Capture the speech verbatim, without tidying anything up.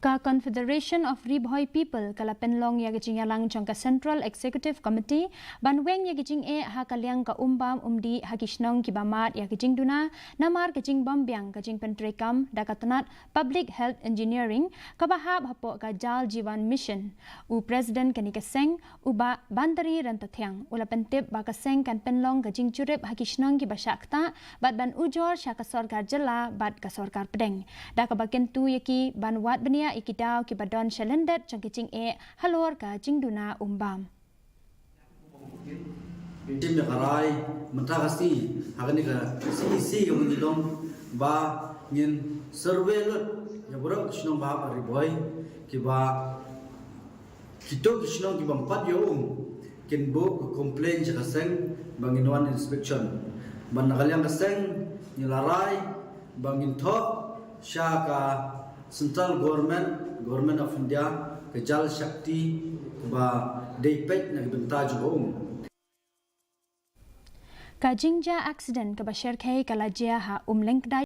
Ka Confederation of Ri Bhoi People ka la pynlong ïa ka jingïalang jong ka Central Executive Committee ban weng ïa ka jingeh ha ka liang ka umbam umdih ha ki shnong kiba mad ïa ka jingduna namar ka jingbym biang ka jingpyntreikam da ka tnat Public Health Engineering kaba hap hapoh ka Jal Jeevan Mission. U President kane ka seng, u Bah Bantari Ryntathiang, u la pyntip ba ka seng kan pynlong ka jingjurip ha ki shnong kiba shah ktah bad ban ujor sha ka sorkar jylla bad ka sorkar pdeng, da kaba kyntu ïa ki ban wad bniah ïa ki daw kiba don sha lyndet jong ka jingeh halor ka jingduna umbam. Tim ïa ka rai mynta ka sngi ha kane ka C E C ka mynta long ba ngin survey lut ïa baroh ki shnong ba hap ha Ri Bhoi kiba kito ki shnong kiba ym pat ïoh um kin buh ka complain sha ka seng ba ngin wan inspection. Ban na ka liang ka seng ngi la rai ba ngin thoh sha ka central government, Government of India, ka Jal Shakti ba dei peit na ka bynta jong ka um. Ka jingjia accident kaba syrkhei ka la jia ha Umlyngkdai